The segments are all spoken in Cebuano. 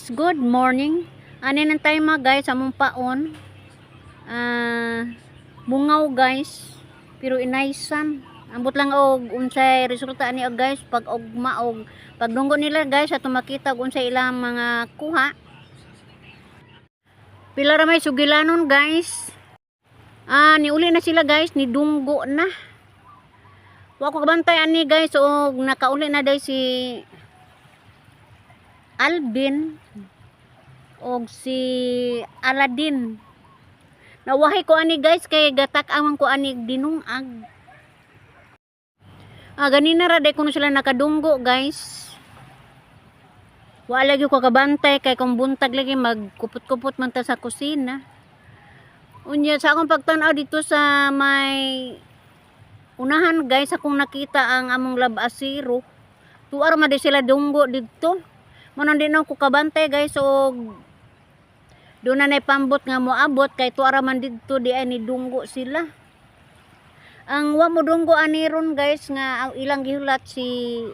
Guys, good morning. Ani nang tayo mga guys, among paon. Ah, mungaw guys, pero inaysan. Ambot lang og unsay resulta ani og guys pag ugma og pagdunggo nila guys ato makita og unsay ilang mga kuha. Pila ra may sugilanon guys. Ah, niuli na sila guys, nidunggo na. Wa ko kabantay ani guys og nakauli na day si Alvin og si Aladdin. Nawahi ko ani guys kay gatak-awan ko ani dinungag. Ah, ganina ra day kuno sila nakadunggo guys. Wa lagi ko kabantay kay kung buntag lagi magkupot-kupot man ta sa kusina. Unya sa akong pagtan-aw dito sa may unahan guys, akong nakita ang among labasiro. Tuar man di sila dunggo didto. Mo nang di na ko kabantay guys og doon na nay pambot nga moabot kay tuara man didto di ay ni dunggo sila. Ang wa mo dunggo ani ron guys nga ang ilang gihulat si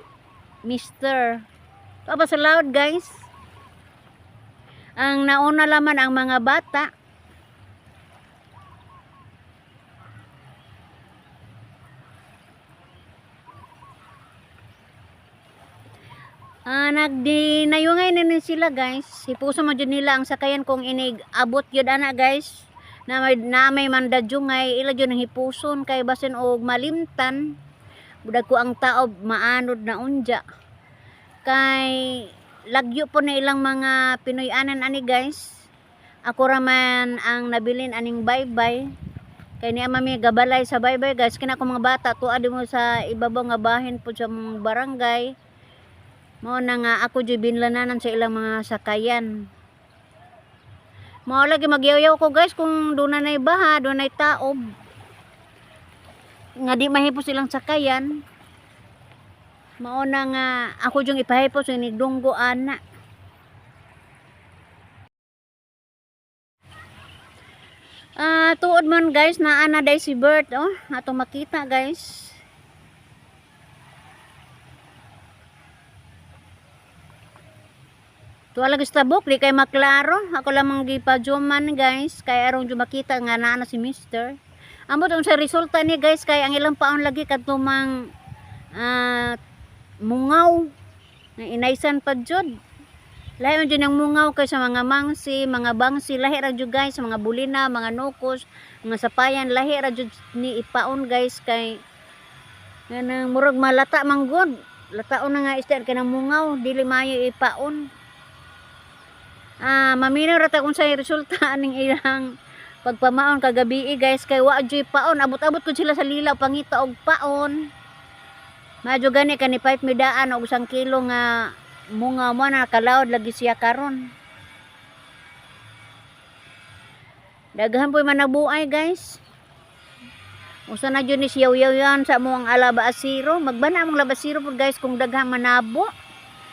Mr. Tuwa pa sa loud guys. Ang nauna laman ang mga bata. Ah, nagdinayungay na nin sila guys. Hipuso mo jud nila ang sakayan kung inig abot yun ana guys. Na may mandadyungay ila jud ang hipuson kay basin og malimtan. Budag ko ang taob maanod na unja. Kay lagyo po na ilang mga Pinoy-anan ani guys. Ako raman ang nabilin aning baybay. Kay niya mami gabalay sa baybay guys. Kina ko mga bata tuad mo sa ibabaw nga bahin po sa mong barangay. Mao na nga ako jud binlananan sa ilang mga sakayan. Mao lagi magyaw-yaw ko guys kung doon na nay baha, doon nay taob. Nga di mahipos ilang sakayan. Mao na nga ako jung ipahipos yung nigdunggo ana. Ah, tuod man guys na ana day si Bert oh, atong makita guys. Tuwa lagi sa tabok, di kay maklaro. Ako lamang gipa-zooman guys, kay aron jud makita nga naa na si Mister. Amot ang sa resulta ni guys kay ang ilang paon lagi kadtumang mungaw nga inaysan pa jud. Lahi man jud ang mungaw kay sa mga mangsi, mga bangsi, lahi ra jud guys, sa mga bulina, mga nukos, mga sapayan, lahi ra jud ni ipaon guys kay nganang murag malata man gud. Lataon na nga isda kay nang mungaw, dili maayo ipaon. Ah, maminaw ra ta kung sa resulta aning ilang pagpamaon kagabi guys kay wa joy paon, abot-abot ko sila sa lilaw pangita og paon. Madyo gani kani pipe midaan og 1 kilo nga munga mo na kalaod lagi siya karon. Daghan po'y manabuay guys. Usa na jud ni siyaw yan sa among alaba asiro. Magbana among laba asiro pud guys kung daghang manabo.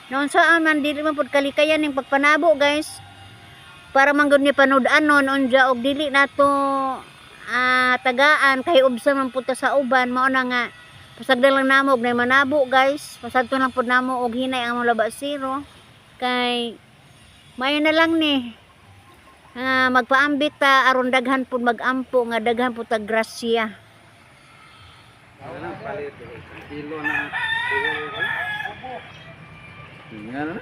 Noon saan man dili man pud kalikayan ning pagpanabo guys. Para man gud ni panud-anon unja og dili nato tagaan kay ubsa man pud ta sa uban mao na nga pasagdan lang namo og nay manabo guys. Pasagto lang pud namo og hinay ang among laba asiro kay mayo na lang ni magpaambit ta aron daghan pud magampo nga daghan pud ta grasya. Ano palit kilo na. Nga na.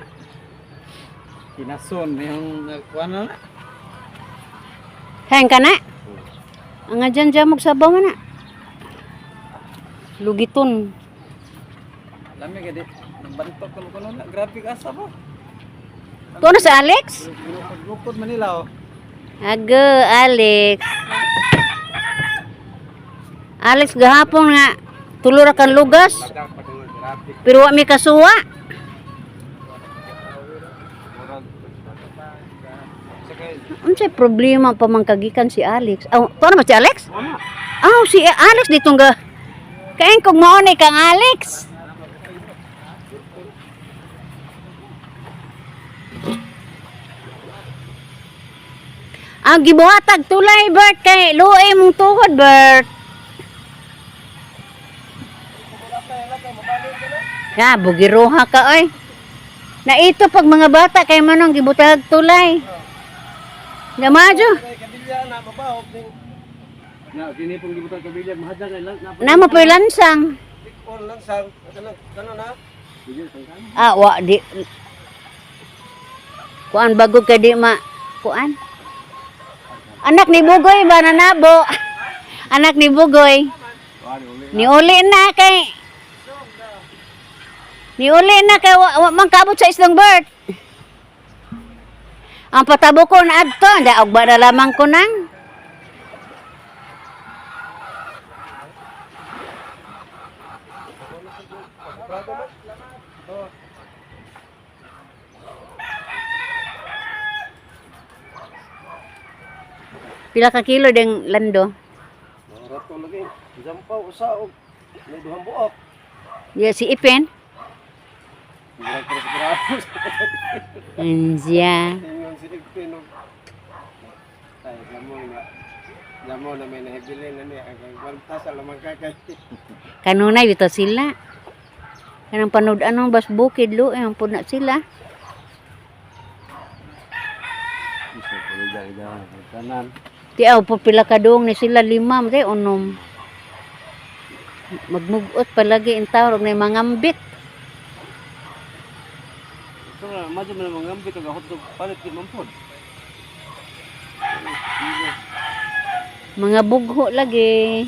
Kinason yung kuan na. Kain ka na? Ang nga dyan dyan magsabaw man na. Lugiton. Lami gadi. Bantok kuno kuno na grabe ka asa po. Tuwa na si Alex? Lukod Manila oh. Ago, Alex. Alex, gahapon nga. Tulura kan lugas. Pero wa mi kasuwa. Unsay problema pa man kagikan si Alex? Aw, tuwa na ba si Alex? Aw, si Alex dito nga. Kain kog mao ni kang Alex. Ang gibuhatag tulay Bert kay luoy mong tuhod Bert. Ya, bugiroha ka oy. Na ito pag mga bata kay manong gibutag tulay. Gamadyo. Kay kabilya na mabahog ning Na kini pong gibutan kabilyag mahadlang kay lang na. Namo po'y lansang. on lang sang kanang kanon ha. Ah, wa di. Kuan bago kay di ma kuan. Anak ni Bugoy ba nanabo? Anak ni Bugoy. Niuli na kay Niuli na kay wa man kaabot sa islang bird. Ang patabo ko na adto, daog ba na lamang ko nang? Pila ka kilo ding lando? Rato lagi. Jampaw usa og may duhang buok. Ya si Ipin. Murag pero sigurado. Andiya. Ingon si Ipin og ay damo na. Damo na may nahibili na niya ang kwarta sa lamang kakay. Kanunay bitaw sila. Kanang panud anong bas bukid lo ang pud na sila. Ti aw po pila ka dong ni sila lima man tay unom. Magmugot palagi in tawo og nay mangambit. Ito na, madyo man ang ngambit og hotdog palit kay mampod. Mga bugho lagi.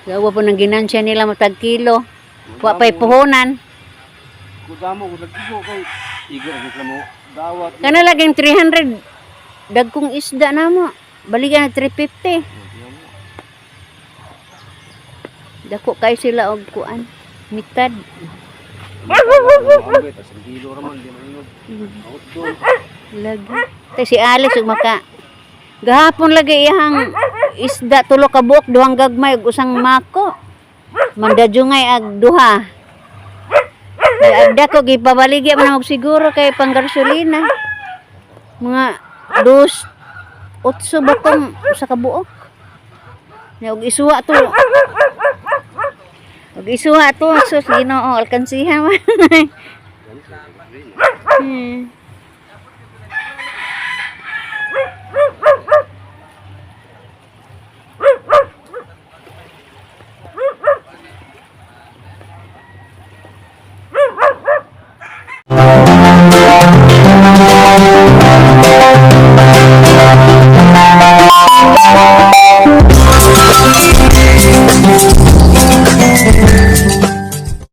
Gawa po ng ginansya nila matag kilo. Wa pa'y puhunan. Kudamo ko nagkigo kay igo ang reklamo dawat. Kana laging 300 dagkong isda na mo. Balikan na 350. Dako kayo sila og kuan. Mitad. Ngambit asang kilo ra man di man ingog. Hotdog. Lagi. Tay si Alex ug maka gahapon lagi iyang isda tulo ka buok, duhang gagmay ug usang mako. Mandadjungay ag duha. Ay agda ko gipabaligya man og siguro kay panggasolina. Mga dos otso ba tong usa ka buok? Na og isuwa to. Og isuwa to sus Ginoo alkansiha man.